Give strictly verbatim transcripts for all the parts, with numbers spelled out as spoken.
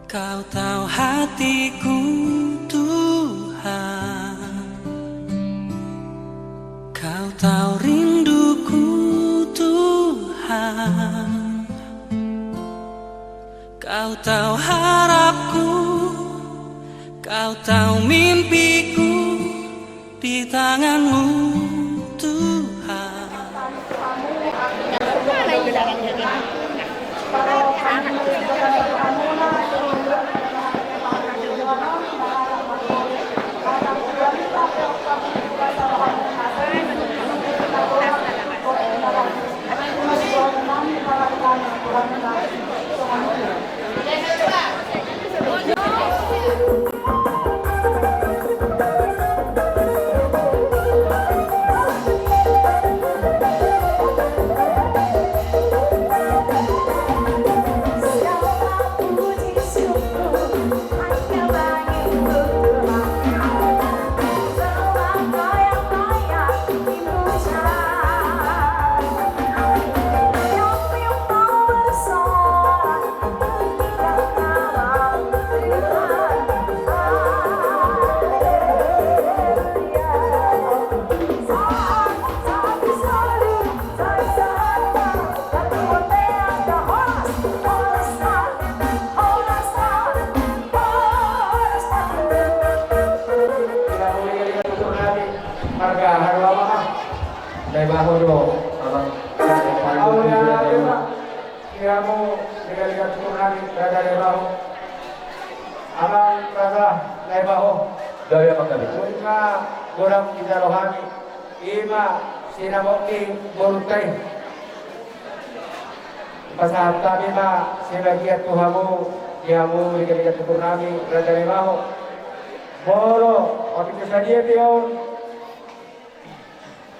Kau tahu hatiku, Tuhan. Kau tahu rinduku, Tuhan. Kau tahu harapku, kau tahu mimpiku. Di tangan-Mu, Tuhan. Marga Haruama. Naibaho do, Amang. Au, ya, ya, Pak. Di hamu, di Raja Naibaho. Amang Raja Naibaho. Gabe, Amang, gabe. Ima godang dijalo hami. Ima sinamot ni borunta i. Pasahat hami ma sibagian tu hamu, di hamu, di Raja Naibaho. Molo, otik sadia dia on.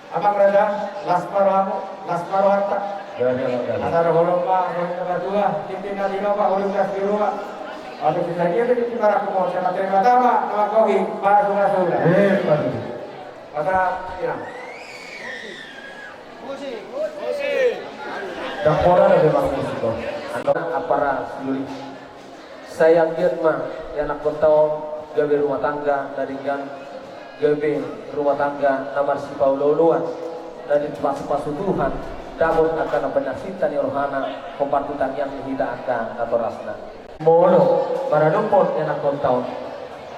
Amang Raja, las ma rohamu, las ma rohanta. Asa dohonon ma songon na martua, tintin na lima, paulung na sirua. Otik sadia pe tintin marangkup on, sama terima tama, nama kohi, pasu-pasu. Eh, pasu. Masa, inang. Dang pola na memang musik on. Antong apara siuli. Sai anggiat ma ianakkonta on gabe rumah tangga na denggan, gabe rumah tangga na marsipaolo-oloan, na dipasu-pasu Tuhan, dapot angka na pinarsinta ni rohana, hombar tu tangiang ni hita angka natorasna. Molo maradophon ianakkonta on,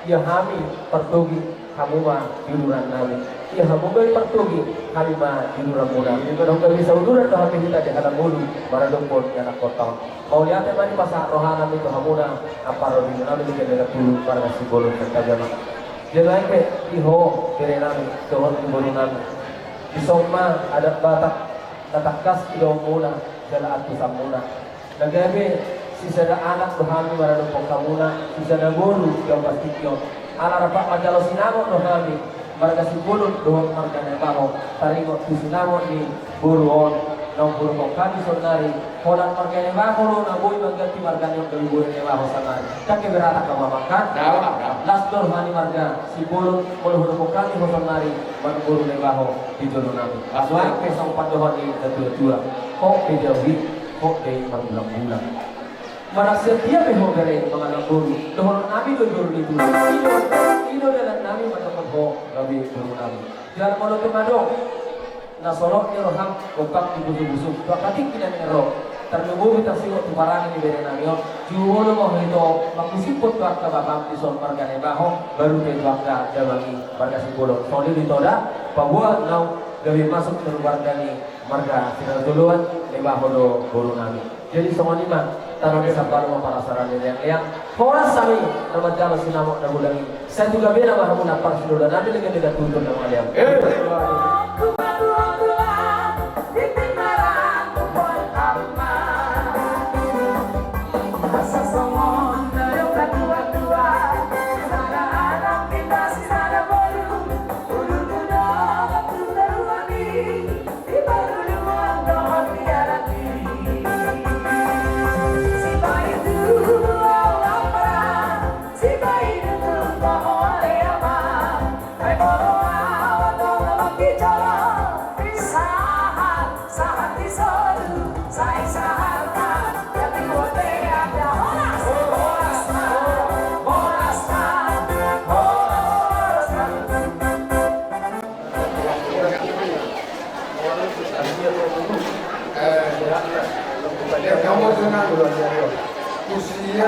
ia hami partogi, hamu ma di uduran nami. Ia hamu gabe partogi, hami ma di uduran muna. Adong gabe sauduran do hami hita di halak ngolu maradophon ianakkonta on. Mauliate ma dipasahat roha nami tu hamuna, ampara di nami di gandana pulu marga Simbolon Kertajama. Jala i pe di ho bere nami dohot di boru nami. Dison ma adat Batak na tangkas idaonmuna jala antusanmuna. Na gabe sisada anak do hami maradophon hamuna, sisada boru di ombas tingki on. Ala rap manjalo sinamot do hami marga Simbolon dohot marga Naibaho, taringot tu sinamot ni boru on naung hudokhon hami saonari. Holan marga Naibaho do na boi mangganti marga ni on gabe boru Naibaho saonari. Dang keberatan hamu, Amang, kan? Las do roha ni marga Simbolon molo hudokhon hami ho saonari manang boru Naibaho di jolo nami. Las. Laos pe songon pandohan ni natua-tua: Hot pe jabu i, hot pe marbulang-bulang. Manang sian dia pe ho bere mangallang boru, dohonon nami do i boru ni tulang. I do, i do dalan nami mandokhon ho gabe boru nami. Jala molo tung adong na solot ni roham, gokham di busuk-busuk tu angka tingki na naeng ro, tarlumobi tarsongon tu parange ni bere nami on, jumolo ma ho ito mangkusiphon tu angka bapam dison marga Naibaho, baru pe tu angka damang i marga Simbolon. Songon i do ito da, paboa naung gabe masuk tu marga ni marga Sinarjoloan, Naibaho do boru nami. Jadi songon i ma, tano ni sambalo ma parasara ni leang-leang. Horas hami na manjalo sinamot na godang i. Sai tu gabena ma hamuna parsidohonan nami, legan-legan tutur na mangalean.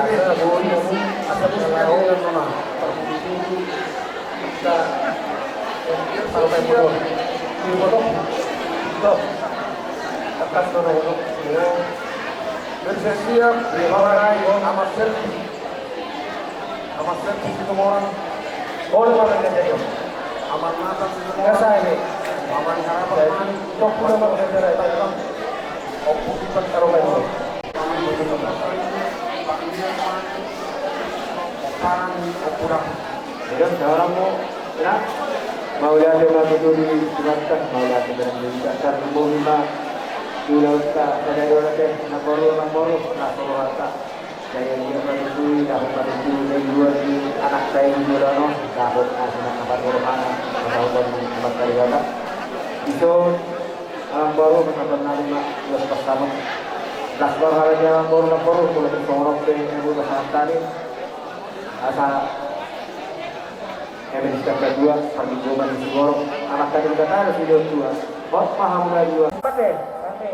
Asa boi namu, asa boi namu, asa boi namu. Asa boi namu. Tangkas do na. Bersiap-siap, Amat Selvi. Amat Selvi Situmorang. Olo, Amat Selvi. Amat Nathan Situmorang. Amat Harapan Manik. Tok, Amat Selvi. Ompu Ipan Taruman. Parang, Ompu Dang. Iya, salam mo. Ya. Mauliate ma tutu di Tuhan, mauliate ma di Tuhan, mauliate ma di Tuhan, mauliate ma di Tuhan. Jadi, dia ma tutu, dapot ma tutu, di luar di anak saya di luar, no. Dapot, ah, senang apa, di rumah, no. Tahu, kan, tempat dari mana. Iso, Amangboru, pasahaton nami ma, dua pasahaton. Las ma roha di amangboru, amangboru, molo tung songon on pe, ahu pasahat hami. Asa, eme di sitamba dua, parmingguon ni sigorok, anak tadi udah tahu, si dua. Hot, paham udah dua. Oke, oke.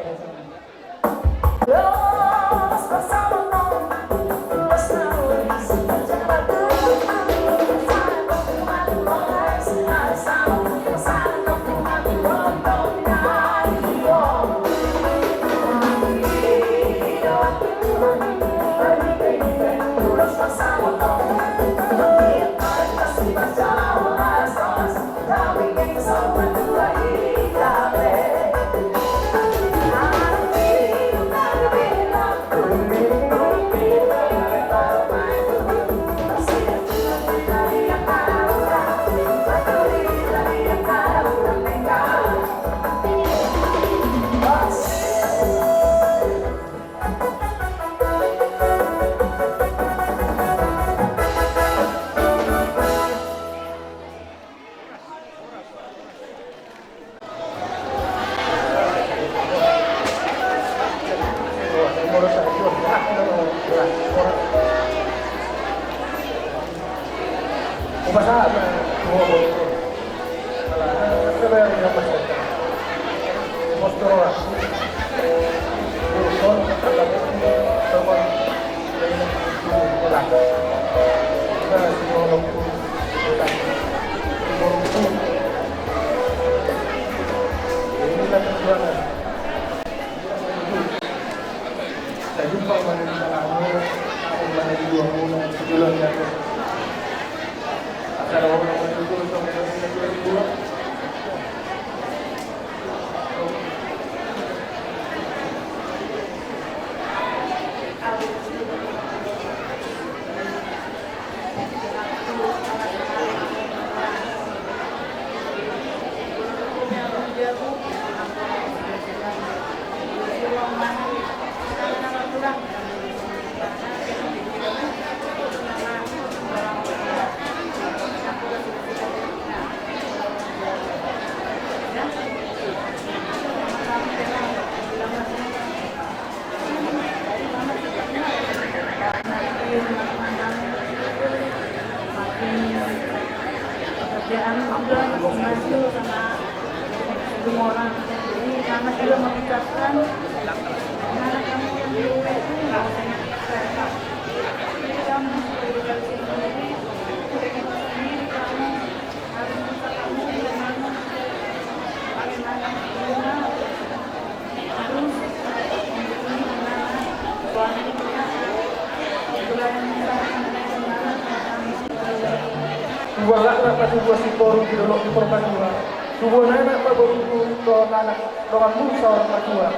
Tubuan anak ma tubuan sitorus di dolok ni Parmatua. Tubuan anak ma boru tu dongan anak, dongan mulu saur matua.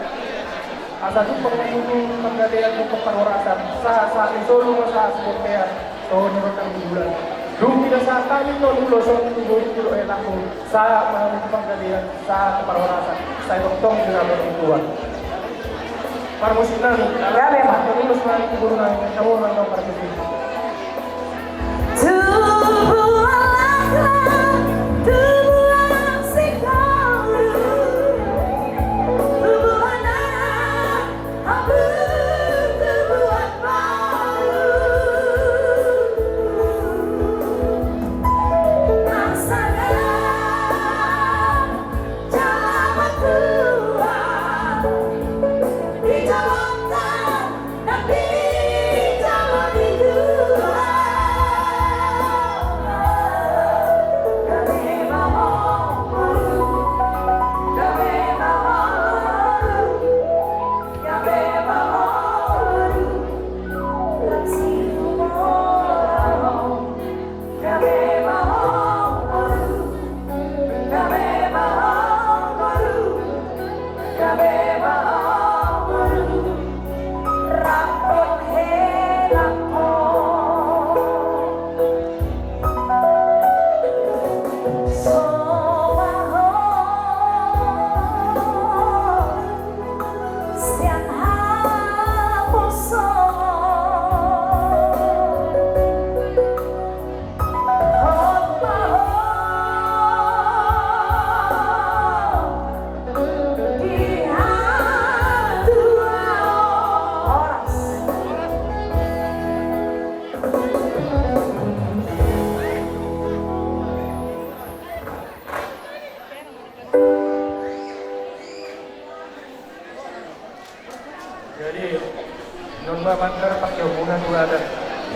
Asa jumpang ma tutu panggabean, jumpang parhorasan, sahat-sahat ni solu ma sahat sibontean, songon na ro nang di bulan. Dung pinasahat hami tolu ulos on tu boru tu dohot anakku, sahat ma hamu tu panggabean, sahat tu parhorasan, sai tongtong di rambu ni Tuhan. Parmusik nami, gabe ma, tolu ulos ma tu boru nami, tolu ulos ma parmusik.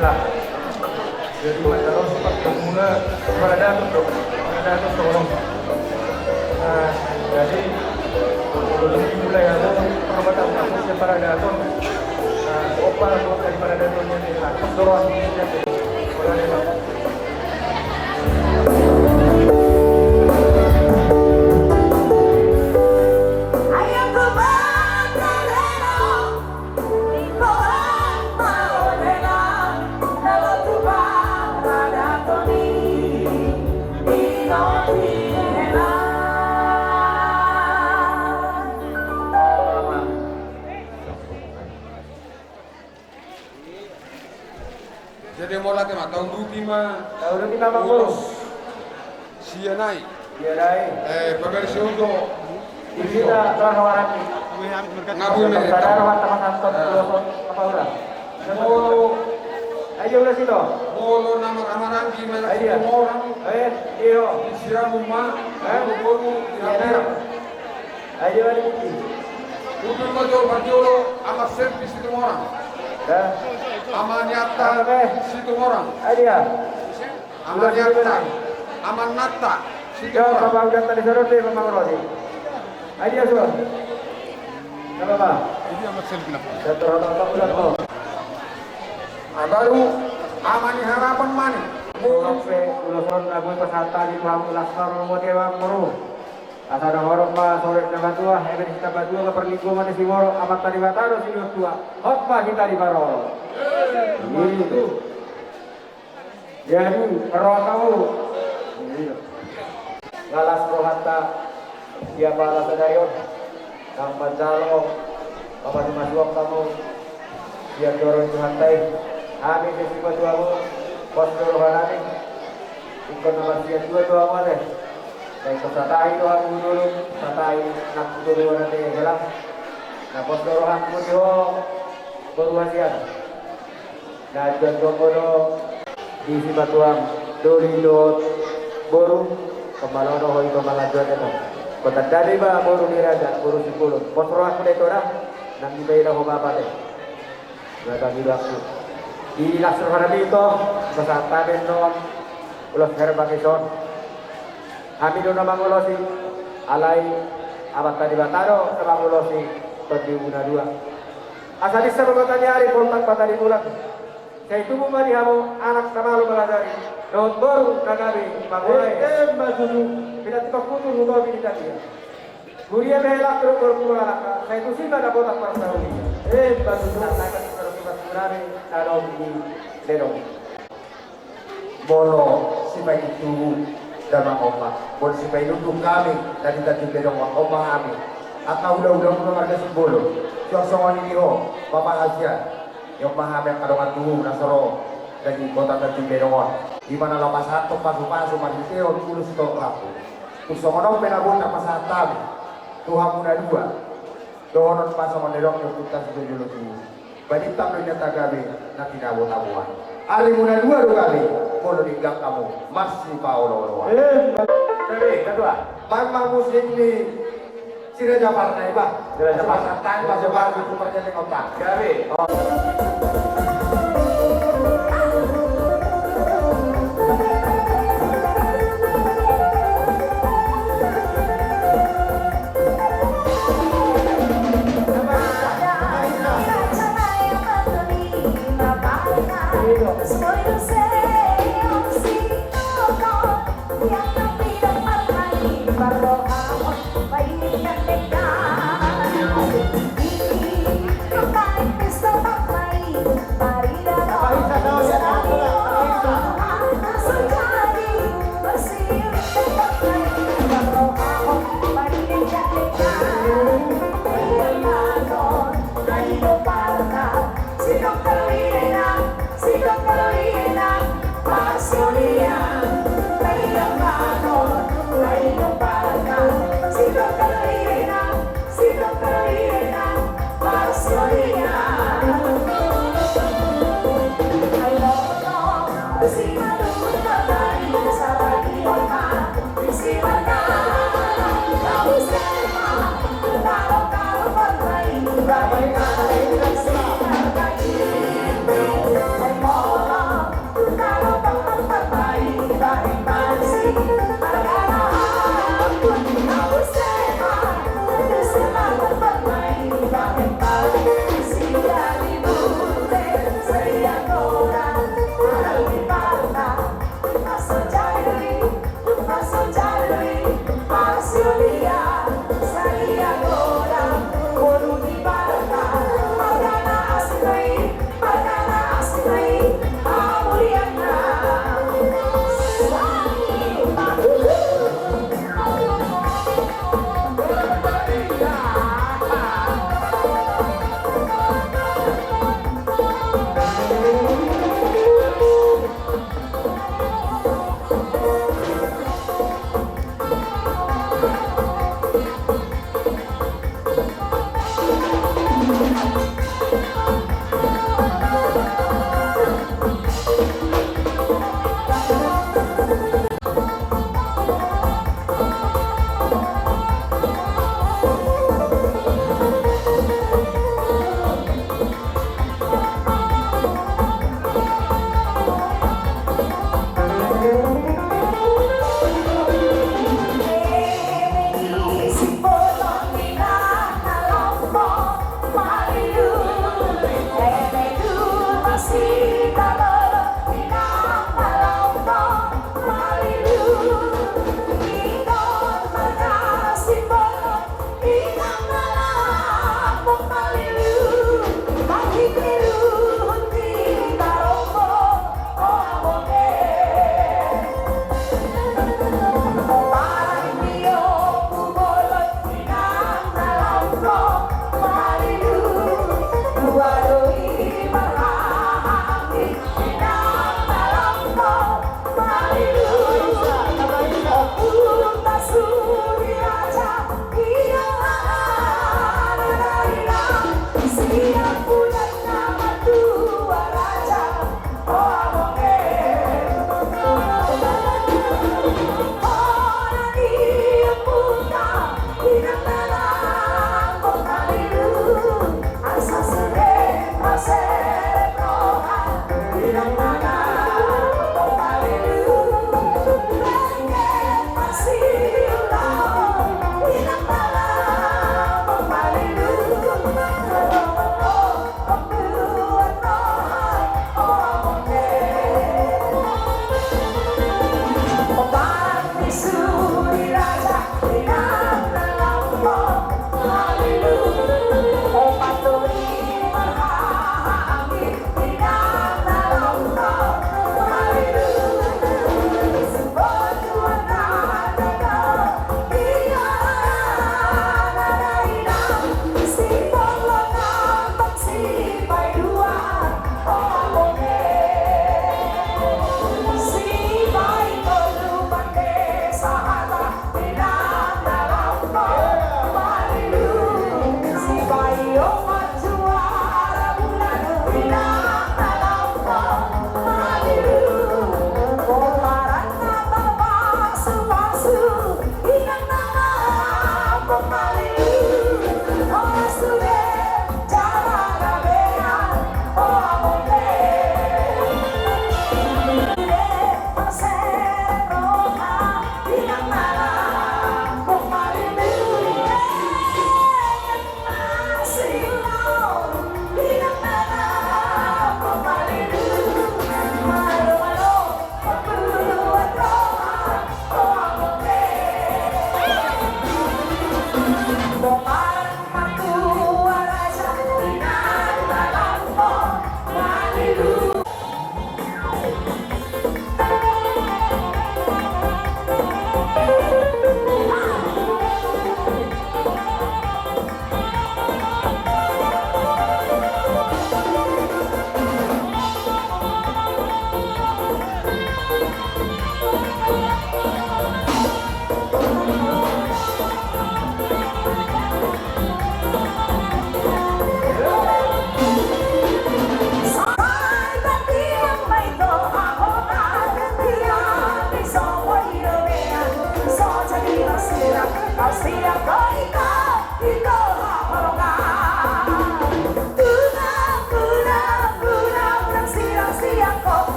Jadi, mataros, Pak, muna, Paradaton do, Paradaton do, orang. Nah, jadi, kalau dimulai aku, perbuatan aku, Paradaton. Nah, opa, buat dari Paradaton ini, nah, terus doang, ya. Boleh, Pak. Jadi, mauliate ma, tauduti ma. Tauduti ma, Amangboru. Ulos sian i. Sian i. Eh, pamereng sian i do. Di hita, Amang Hamaranggi. Nga boi ma. Sadar, Amang, Amang Anton, eh, Amang Paula. Molo. Ayo, ulos i do. Molo na marhamaranggi ma, ayo, Situmorang. Eh, iyo. Di siramu ma. Eh? Boru, di, iya, hambirang. Ayo, ayo, ayo. Udur ma jolo parjolo, Amang Serpi Situmorang. Ya. Amang Nianta, oke, Situmorang. Ayo, dia. Amang Nianta, Amang Nanta, ya, Situmorang. Bapak udah tadi sorot deh, Bapak Rosi. Ayo, dia, sudah. Nggak apa-apa. Ini Amang Serpi, nah. Ya, terhadap Bapak udah, oh. Ah, baru Amang ni Harapan ma ni. Oke, ulos on, aku pasahat tadi, Bang, ulos baru, mau dia, Bang, baru. Asa dohonon ma soret na batua, eme di hita batua, nga parlinggoman ni sigompa, Amanta Debata do sinuan tua, hot ma hita diparorot. Itu. Jadi, roha hamu. Iya. Nga las rohanta, siapa las sadari on. Nang manjalo, pamasumasuon hamu. Sian joro ni Tuhanta i, hami pe sipatuamu, pos do rohanami. Ingkon na marsiatua do hamu ate. Sai ingkon satahi do hamu dulu, satahi nang tu dulu ate hela. Na pos do rohangku di ho, boru hasian. Na juan jombo do di sipatuam, doli dohot boru, kemalo do ho ito malanjuat ito. Kota dadi ba boru ni raja, boru Sipulun. Pos rohangku da ito da, nang dibaen ho bapa te. Dua bagi dua aku. Di las roha nami ito, pasahat hami annon ulos herbang ison. Hami do na mangulosi, alai Amanta Debata do na mangulosi tondi ubu na dua. Asa disa ma mata ni ari, poltak mata ni bulan. Sai tubu ma di hamu anak na malo mangalari, dohot boru na gabe mangulai. Emma tutu. Pinantikhon hutu hutopi di tangiang. Huria pe hela, turuk turuk tu mangalangka, sai tusi ma dapotan parsaulian. Eh, bagus. Tantangan terus mas gurame, adong di Ledong. Molo sipaintubu damang on ma, molo sipainunduk hami na di Tanjung Ledong on ma hami. Angka hulahula muna marga Simbolon, suang songon i di ho, Bapak hasian. Ion ma hami angka dongan tubu na so ro di kota Tanjung Ledong on. Di mana laho pasahathon pasupasu marhitehon ulos sitorop rambu. Tung songon on pe na boi tapasahat hami tu hamuna dua. Dohonon ma songon na nidok ni ompunta sijolojolo tubu. Balintang do inanta gabe na tinabotaboan. Arimuna dua do gabe molo denggan hamu marsipaolooloan. Eh, gabe, ketua. Mang, mang musik ni Si Raja Parna iba. Si Raja Parna. Tang, Raja Parna, tu parjanding otak. Gabe. Oh.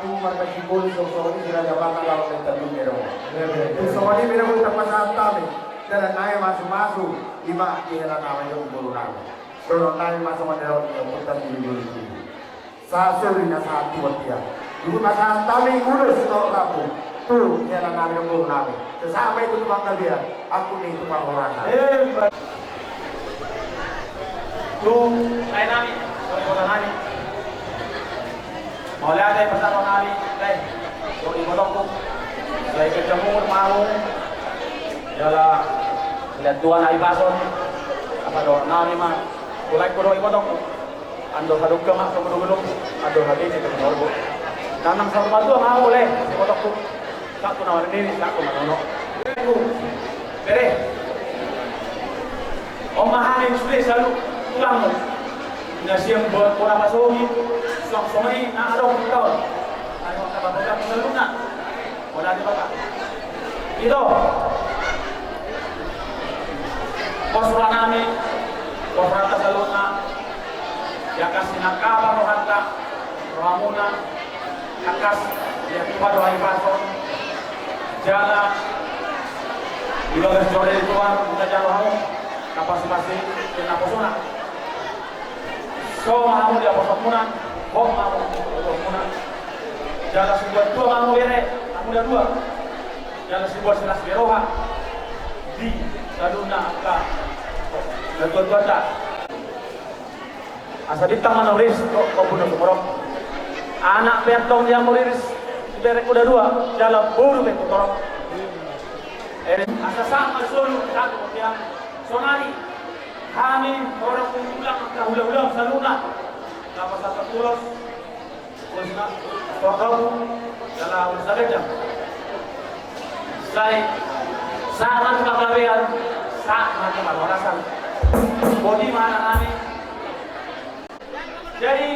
Marga Simbolon songon i si Raja Batak laho menta tu Medan. Songon i ma na boi tapasahat hami. Dalan nami masumasu, ima di hela nami dohot boru nami. Dohonon nami ma songon i dohot ni ompunta Siliboru. Sasoli na sahat tu bontean. Dung i ma sahat hami ulos tu rambu. Tu hela nami dohot boru nami. Sahat ma i tu panggabean, angkup ni tu parhorasan. Tu lae nami, wali kota nami. Mauliate pasahaton nami, lae, tu ibotongku. Sai ganjang umur ma hamu. Jala mauliate Tuhan, ai pasahaton. Apa dohonon nami ma. Mulai tu ibotongku. Andor hadungka ma tu gulugulu, andor habini tu horbo. Nanang saur matua ma hamu, lae, ibotongku. Sahat tu na marnini, sahat tu na marnono. Bere. On ma hami sude saluhutna. Na sian bona pasohi, suang songon i na adong tu taon. Ai on taba-taba saluhutna. Bona di bapa. Ito. Pos roha nami, pos rohanta saluhutna. Ia kasih na kabar rohanta, rohamuna. Tangkas, ia Tuhan do hahipason. Jala di bagas joro ni Tuhan, hujalo hamu na pasupasu di naposona. So ma hamu di naposonmuna, hot ma hamu di naposonmuna. Jala sibuat tua ma hamu, bere, hamu na dua. Jala sibuat silas ni roha di saluhutna angka natuatuanta. Asa bintang ma na huriris tu ombun na sumorop. Anak pe antong dia huriris, berengku na dua, jala boru pe hutorop. Eh, asa sahat ma solu, sahat tu bontean. Sonari hami horong, tulang, angka hulahula saluhutna. Laho pasahat ulos. Ulos na torop, jala ulos na ganjang. Sai sahat ma tu panggabean, sahat ma tu parhorasan. Boti ma anak nami. Jadi,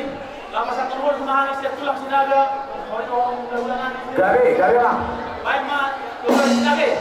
laho pasahat ulos ma hami sian Tulang Sinaga. Gabe, gabe ma. Baen ma Tulang Sinaga.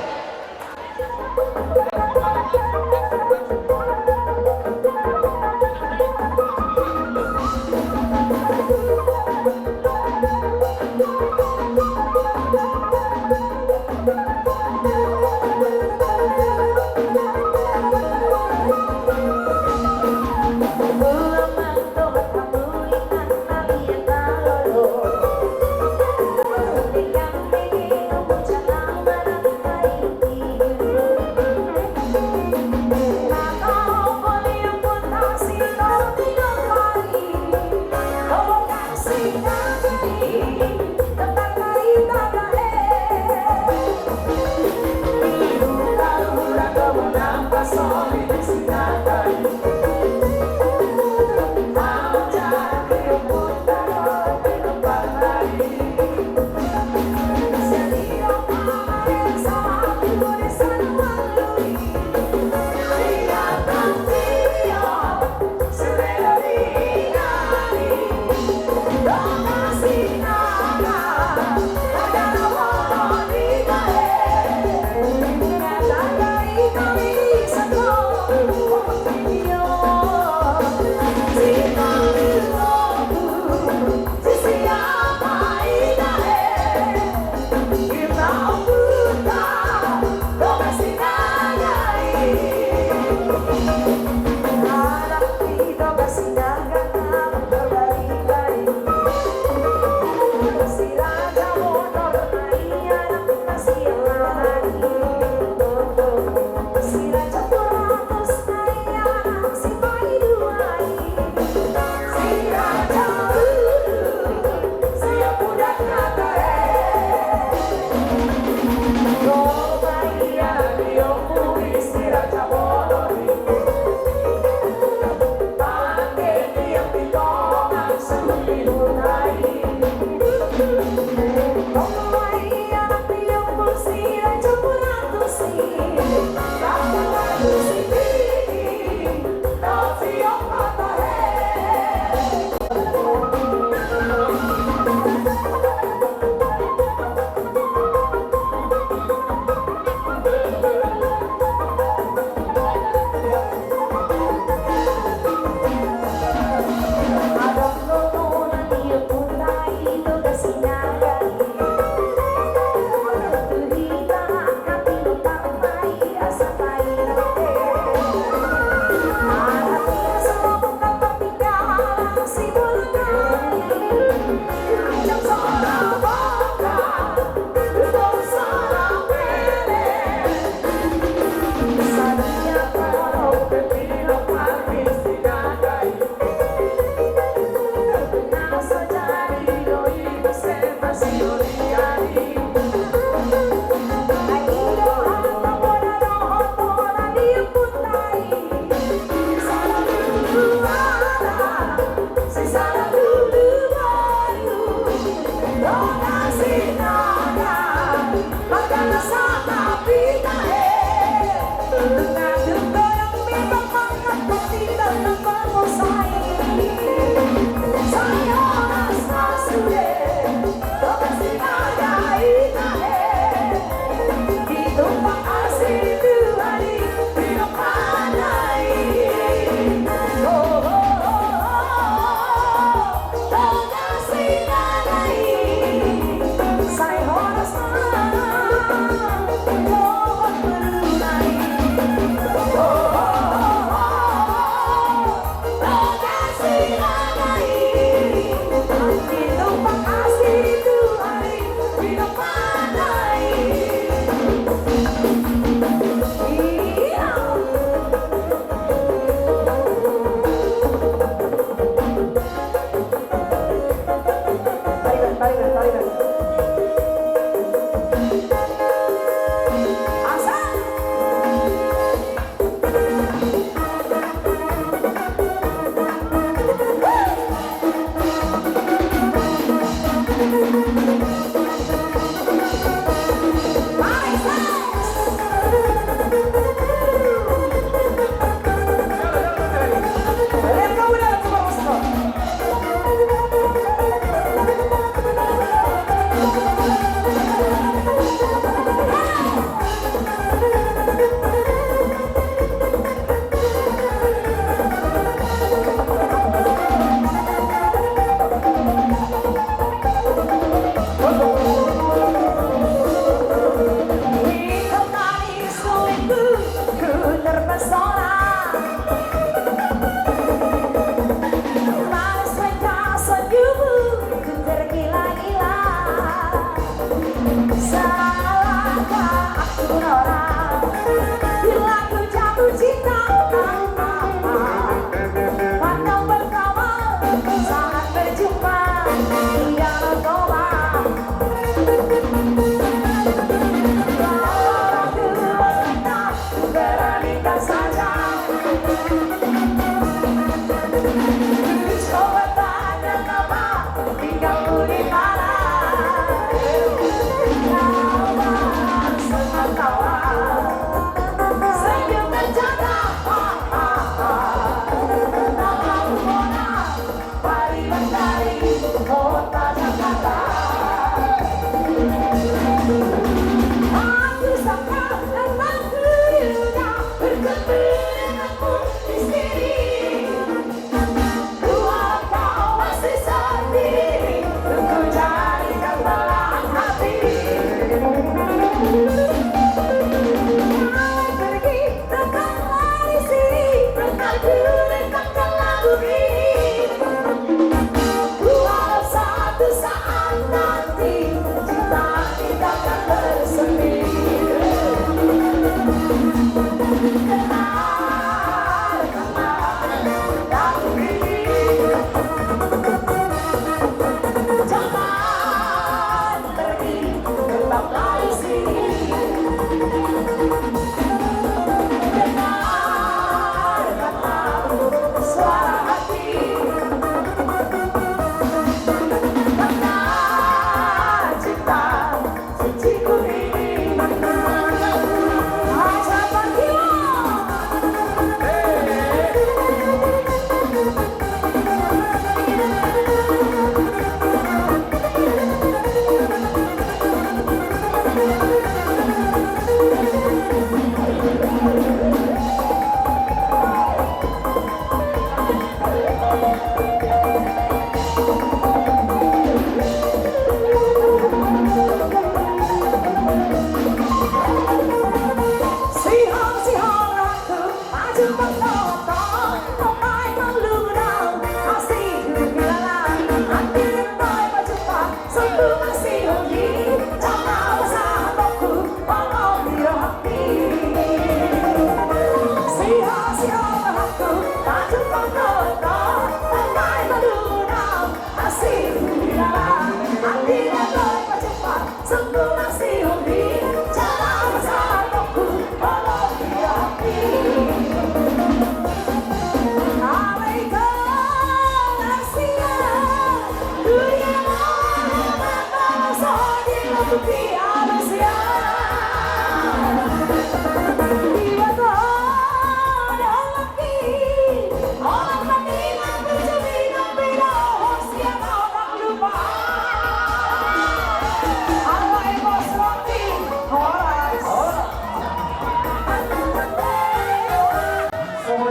Songon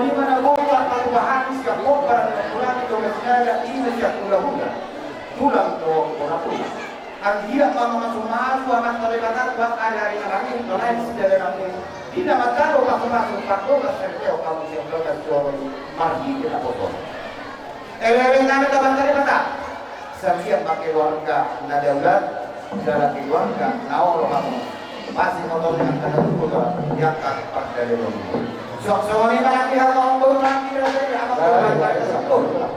i ma na boi parpalupahan sian pomparan ni Tuhan i do na sinaga i ma sian hulahula. Tulang do bona tulang. Anggiat ma mamasumasu Amanta Debata tu ari-ari na lam i, dohot sidalananmu, di na manjalo pasupasu pardongan saripeon hamu sian bagas joro i marhite naposona. Eleele nami tu Amanta Debata, sadia ma keluarga na daulat jala keluarga na olo hamu. Masimoto dengan kata tubuh di angka pardalanan. Sok songon i ma nang di hamu boru nami, raja i, hamu boru nami, raja i.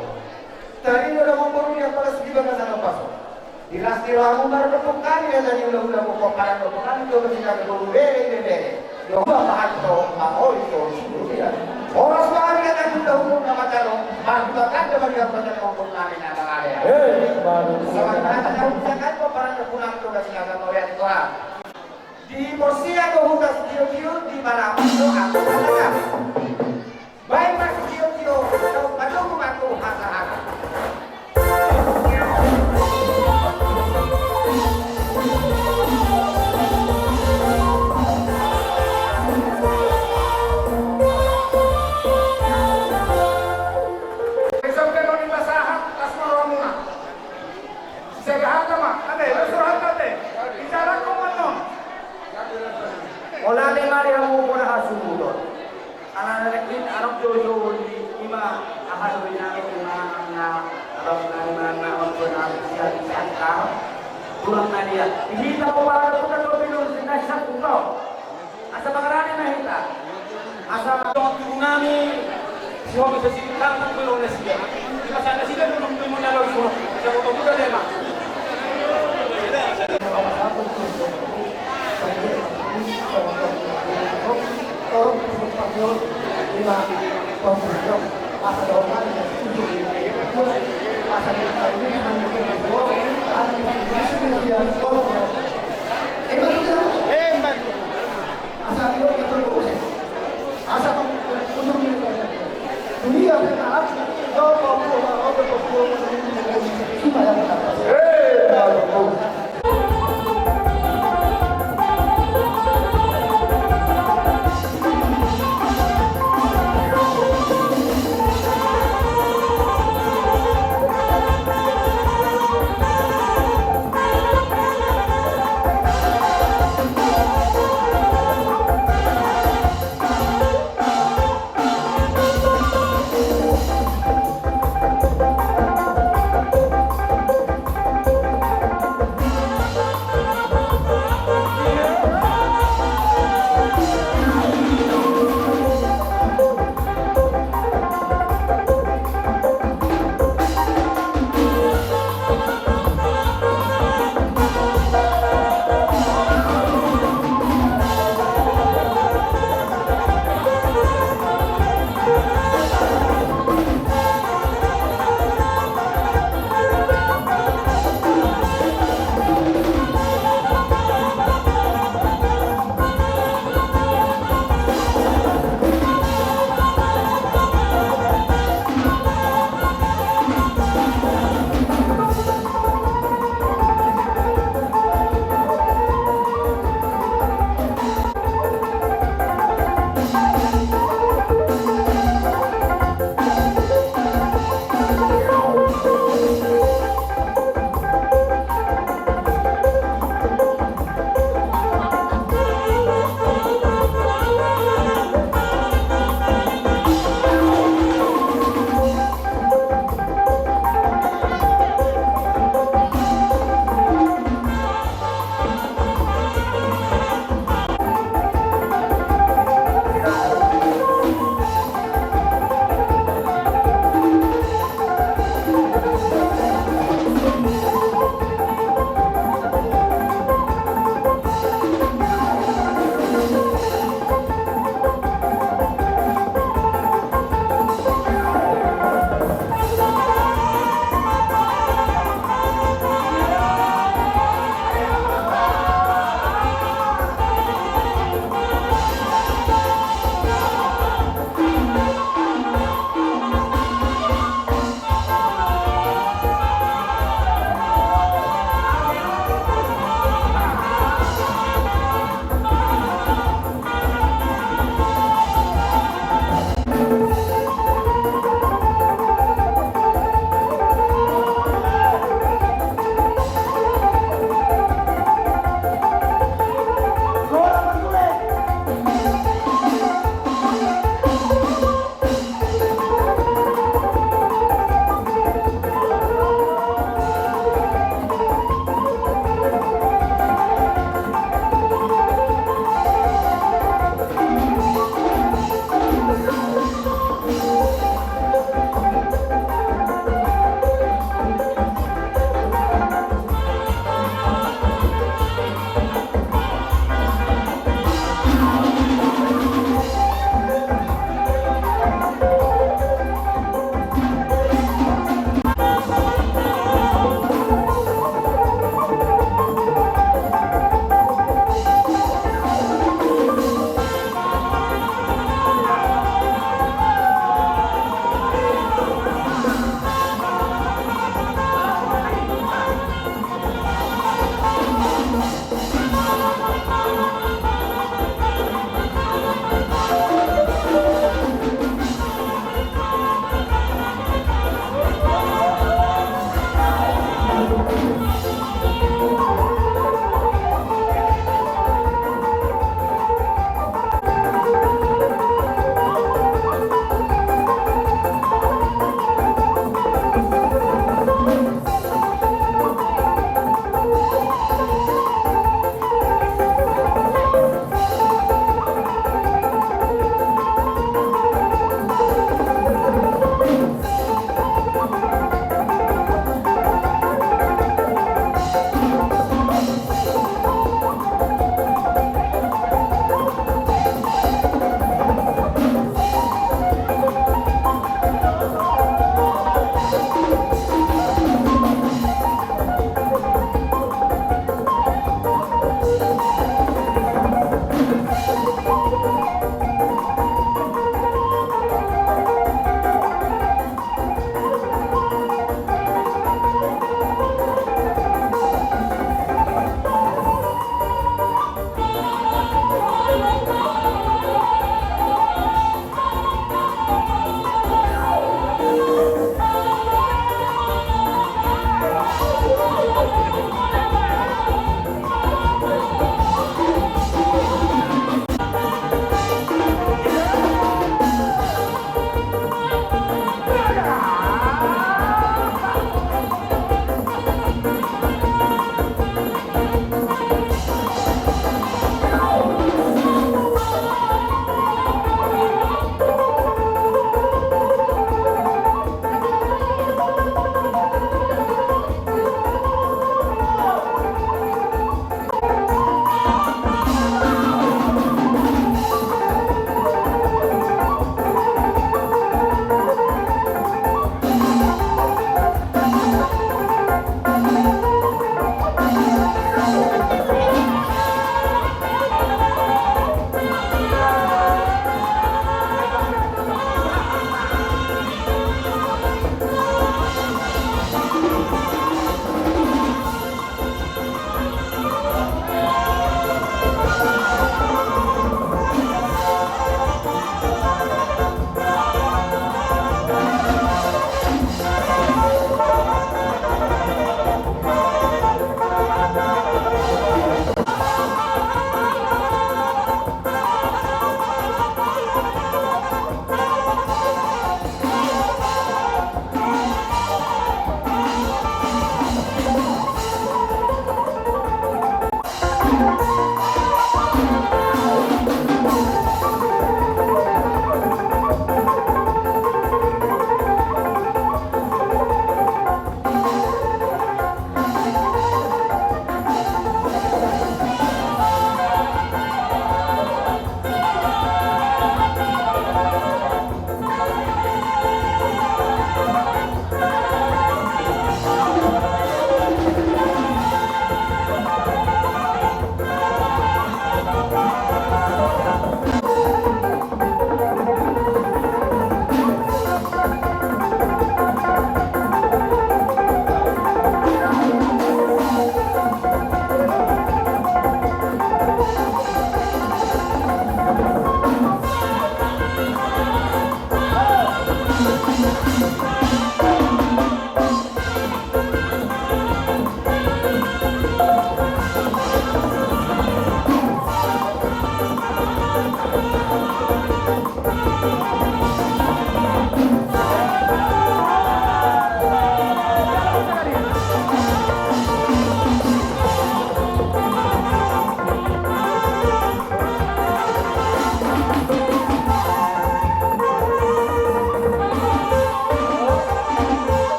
Tadi do hamu boru nami, apala sudah bahasa nampasona. Di las ni rohamu mardokkon hami, raja ni hulahula, molo parandokkon hami do berarti boru bere, bere. Dua pahanto mangoli do sungguh dia. Horas ma hami, raja ni hulahula, na manjalo marhula tanda bagi hami, raja ni hulahula, na mangale. Eh, baru. Sama dengan kata jauh, saya kan mau parandokkon hami do berarti mauliate tu Tuhan. Di porsea do huta sitiotio, di balapan do angka tanah. Baen ma sitiotio, laho manogu ma tu hasahatan. Sampe nunga dipasahat, las ma rohamuna. Sega hata ma, ate, las rohanta ate. Bicara kau manon. Olo, ale ma di hamu bona hasuhuton. Ala na rek in arok joujou i, ima aha do inang, ima na arok na ima na on bona sian sian kau. Tulang na dia. Ini tahu para putar do bingung sina sian kau. Asa mangarade ma hita. Asa dongan tubu nami, si Hobi Sesi, tangkap belum nasida. Kita sana sida dulu belum mengenal semua. Siapa tahu muda deh, Mak.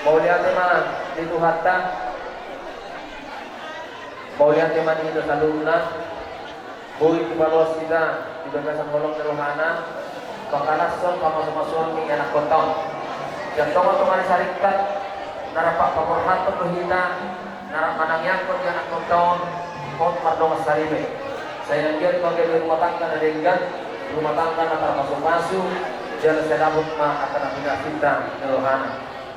Mauliate ma di Tuhanta. Mauliate ma di hita saluhutna. Boi dipaloas hita di bagasan holong ni rohana, pangkalashon, pamasumasuon ni ianakkonta on. Sian tongatonga ni sarikat na rap paborhathon do hita, na rap manangiangkon ianakkonta on, hot mardongan saripe. Sai anggiat ma gabe rumah tangga na denggan, rumah tangga na tarpasupasu, jala sai dapot ma angka na pinasinta ni rohana.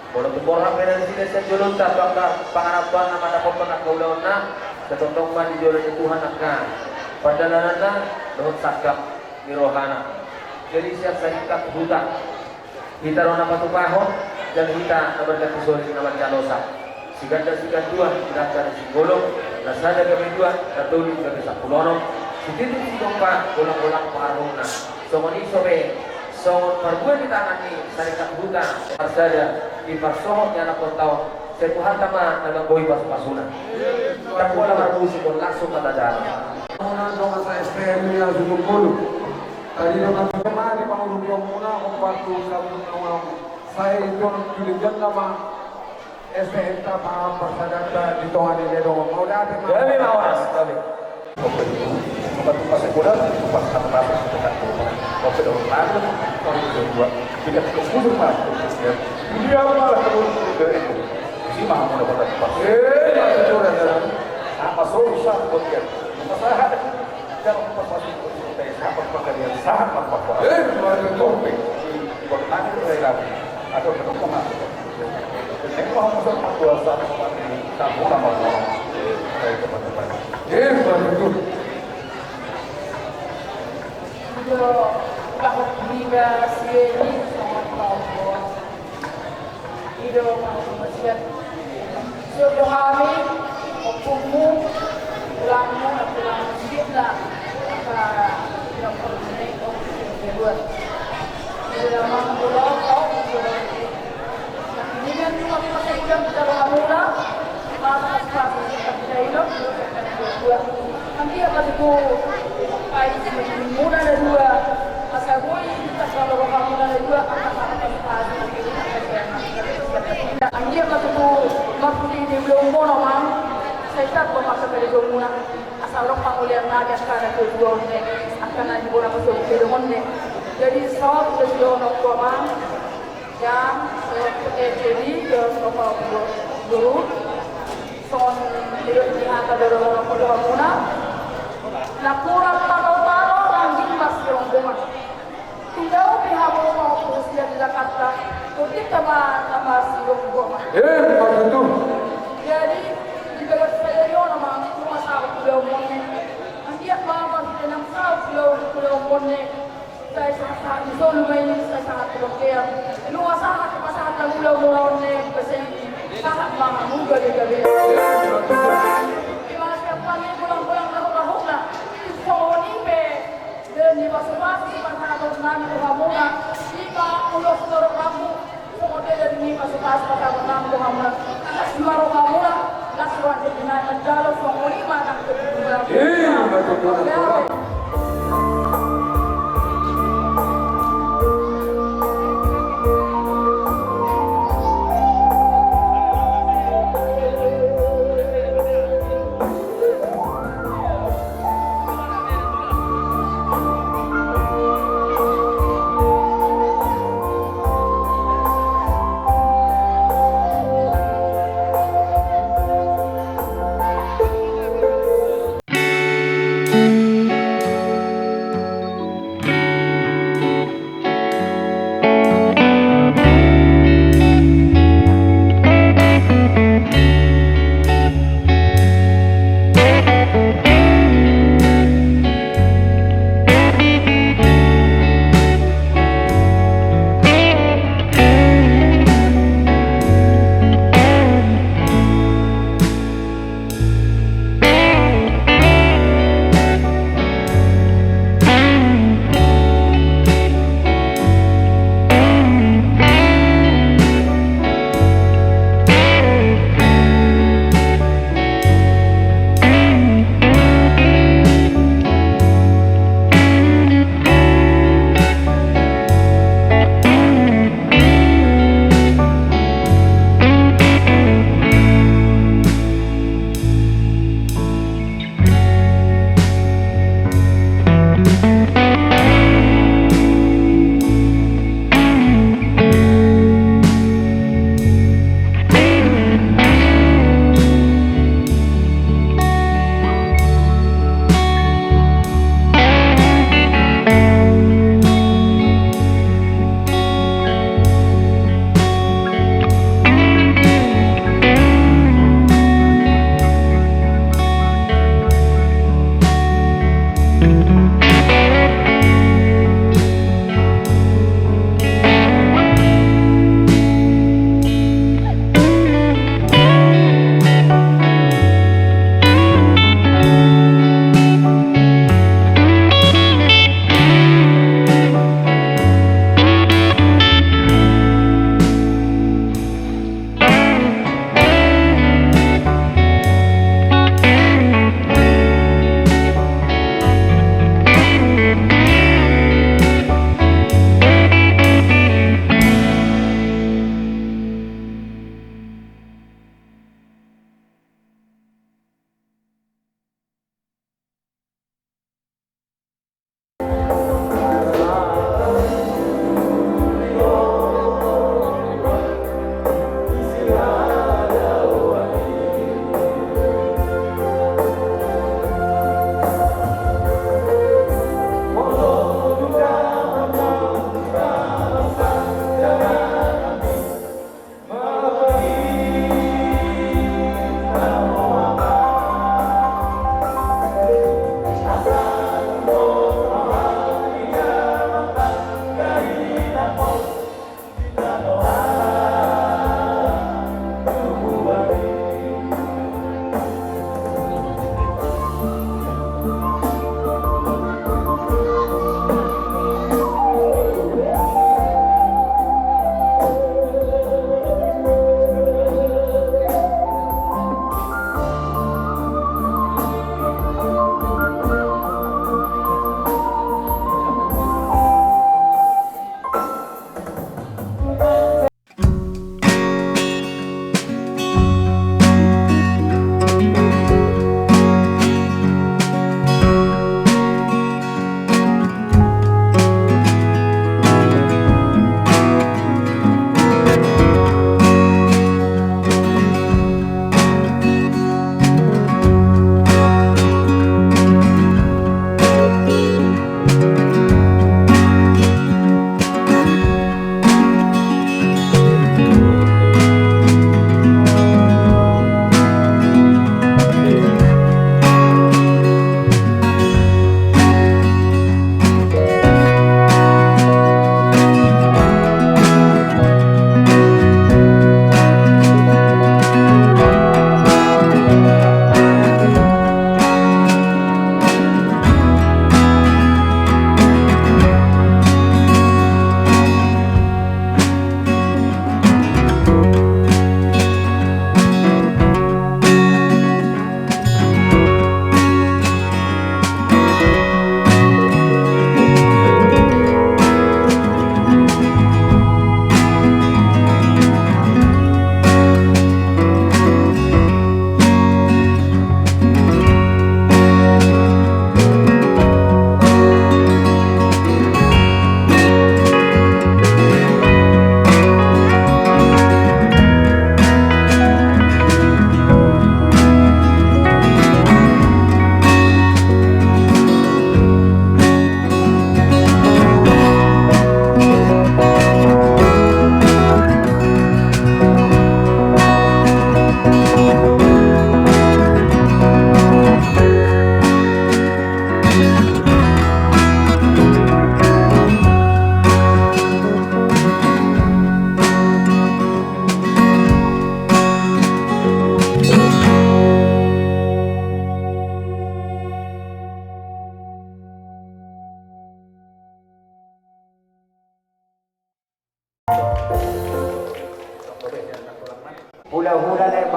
Molo tung borhat pe na disi sian jolonta tu angka pangarantoanna mandapothon angka ulaonna, sai tongtong ma di jolo ni Tuhan angka pandalananna dohot sangkap ni rohana. Jadi sian sarikat huta, hita do na patupahon, jala hita na marganti sori na manjalosa. Siganda siganduan, siganda na singgolong, na sada gabe dua, na tolu gabe sampulu onom, sititi sigompa, golanggolang pangarahutna. Songon i so pe, songon parbue ni tangan ni sarikat huta, marsada, diparsohot ni anakkonta on, sai Tuhanta ma na manggoi pasupasuna. Ndang pola marmusik on, langsung ma tajaha. Ona dongan sa S T M ni Asu Tumpulu. Tadi dongan sa ma di pangurungan muna, ompat tu sabun dongan. Sai dongan tu lejanna ma. S T M ta paham pasadanta di tonga ni ledong. Mau dapet ma. Gabe ma horas, gabe. Oke. Tempat tu pasek bodas, tempat satu pasek sedekat tu. Oke, dong. Lalu, kalau itu dua. Tiga, tiga, khusus, Mas. Ya. Dia malah terus ke itu. Si Mahmud dapat tempat. Eh, ya, itu udah jalan. Apa susah buat dia? Masalah. Jala pasu-pasu, sahat pangkalian, sahat marpakuasa. Eh, marpakuasa. Di waktu nanti saya lagi. Atau ketemu sama. Ini mau masuk pakuasa, kamu nama mau. Saya teman-teman. Eh, marpakuasa. Ido, ulang tiga, sieni, sama pakuasa. Ido, pakuasa. Suhut do hami, ompungmu, tulangmu, tulang sirna, angka, yang perlu ni, oh, yang kedua. Ido, lamang pulo, oh, pulo. Nah, ini kan cuma pakai ulang kita bawa mula, pas, pas, pas, kita, kita hidup, terus yang kedua. Anggiat ma tutu, ai, muna na dua, asa boi, asa rohamuna na dua, anggiat ma tutu, marpudi ni ulaonmuna, sai tabo ma angka karejonmuna, asa ro pangolian na gas kana tu dua on ne, angka na di bona pasu tu dua on ne. Jadi, saut, jadi, ono, dua, ma. Jam, eh, jadi, jam, apa, dulu. Songon, jadi, di hata, dulu, dulu, dulu, muna. Na kurang taro-taro, rangging, mas, rombongan. Tinggal, di hamu, mau, terus, dia, di Jakarta. Kau kita, ma, na, mas, rombongan. Eh, betul. Jadi, di dalam saya, yo, nama, rumah, sama, udah, mau, anggiat, ma, mas, tenang, sama, udah, udah, mau, Sai sahat-sahat ni solu ma i, sai sahat tu bangkean. Nunga sahat, pasahat na mula-mula on ne, pasahat i. Sahat ma hamu gabe-gabe. Las ma rohamuna, las ma rohamuna, las roha ni na manjalo songon i ma nang kebutuhan. Ima tutu.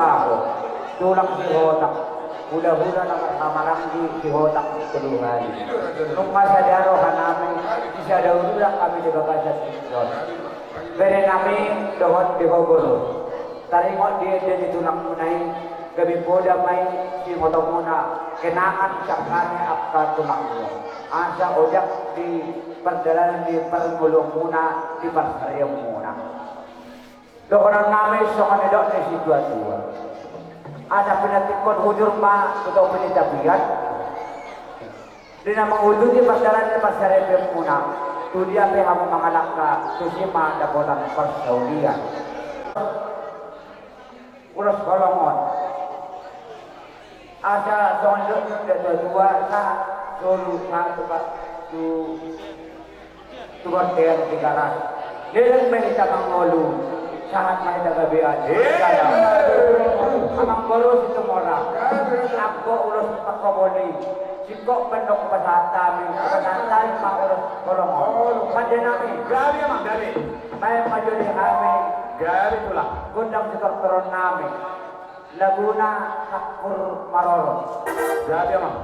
Aho, tulang Sihotak, hulahula na marhahamaranggi Sihotak tolu hali. Nunga sada rohanami, di sada ururan hami di bagasan singkop. Berenami dohot di ho boru. Taringot di ende ni tulangmuna i, gabe poda ma i singotomuna, kenangan sian hami angka tulangmu. Asa ojak di pardalanan ni parngoluonmuna, di parsariaonmuna. Dohononnami songon nidok ni situatua. Asa pinantikhon hujur ma tu topi ni tapian. Di na manguduti pardalanan ni parsariaonmuna, tu dia pe hamu mangalangka, tusi ma dapotan parsaulian. Ulos holong on. Asa songon nidok ni situatua, sahat solu, sahat tu, tu bontean Tigaras. Leleng ma hita mangolu, sahat ma hita gabe. Iya. Amangboru Situmorang. Anggo ulos pangkoboli, singkop pe ndok pasahat hami, pasahat hami ma ulos holong on. Pandenami. Gabe, amang, gabe. Baen ma jo di hami. Gabe, tulang. Gondang sitortoronnami. Laguna Sangkur Maroro. Gabe, amang.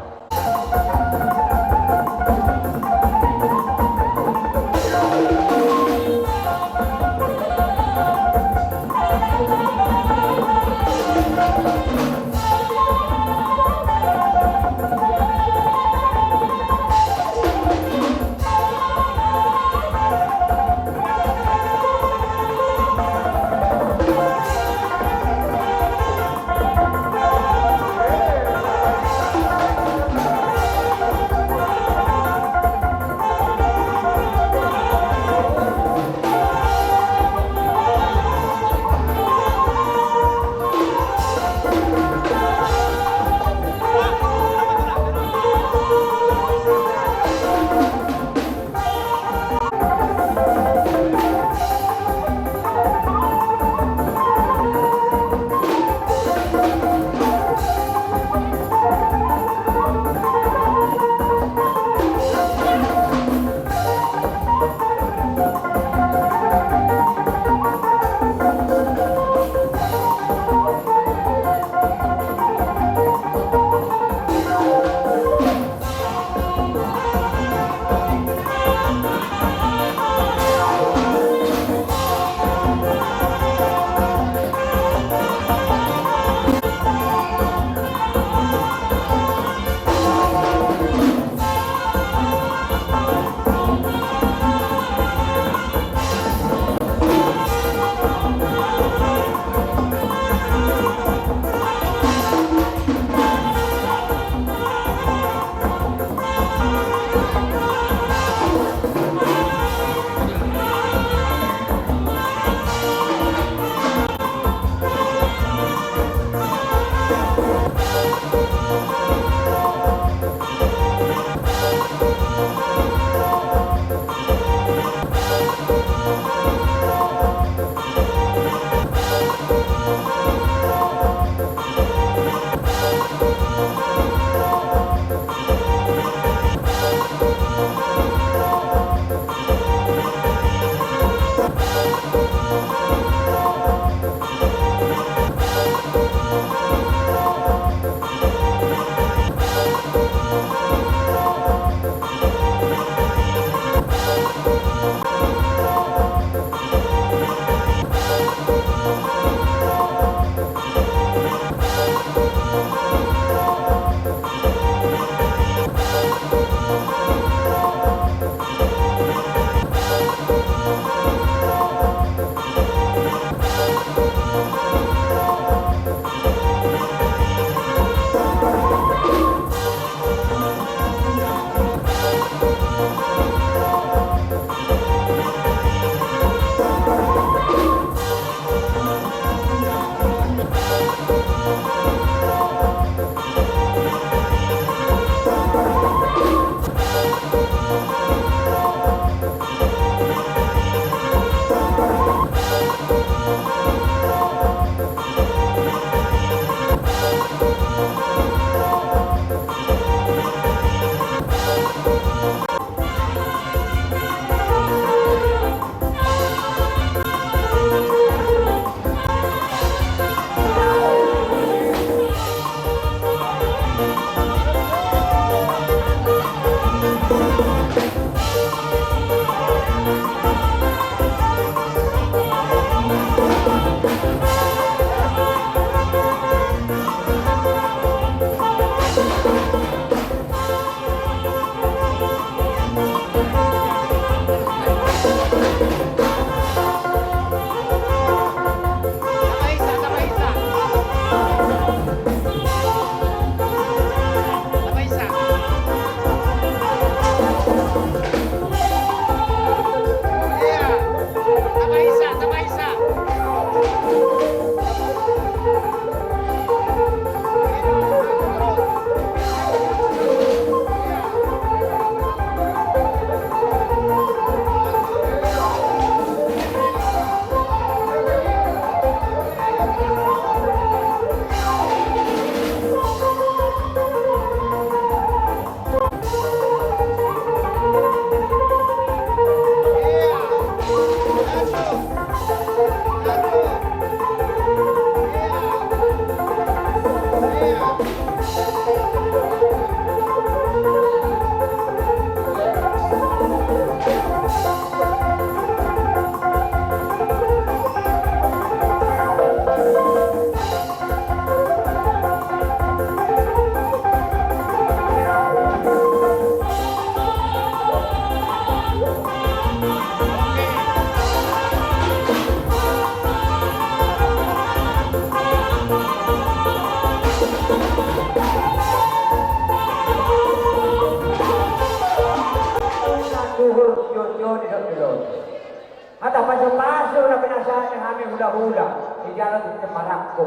Ora pinasahat ni hami hulahula, di jala tu temalakku.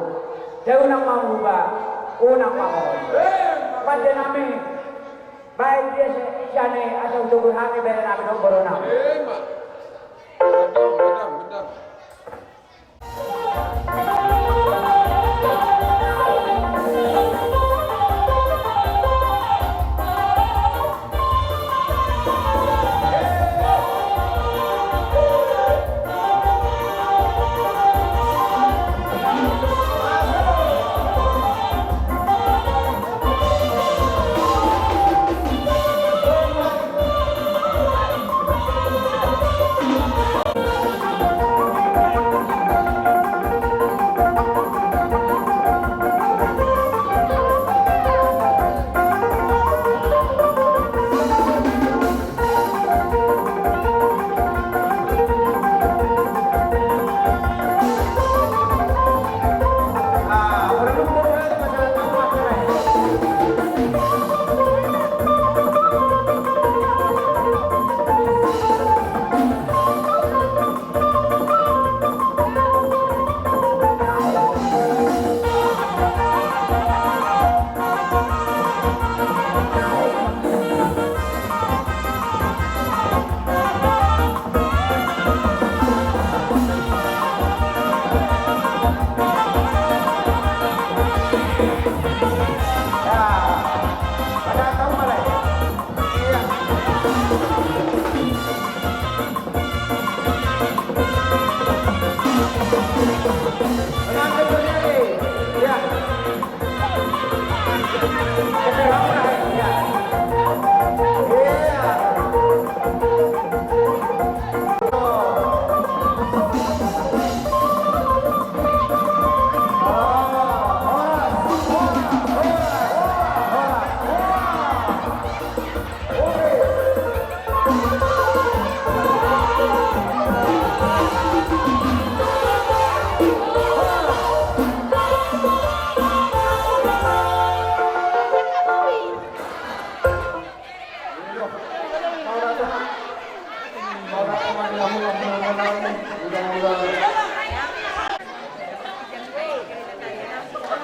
Jauh nang mamuba, unang mamau. Pande nami, baik dia se-, siane, asal tubuh hami, bere nami, nombor nami. Emang. Benar, benar, benar.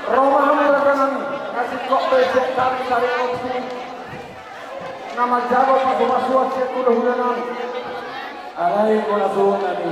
Ro ma hamu rajanami, na singkop pe sian hami sarion tu na manjalo pasu-pasuan sian hulahula nami. Alai bona suhut nami.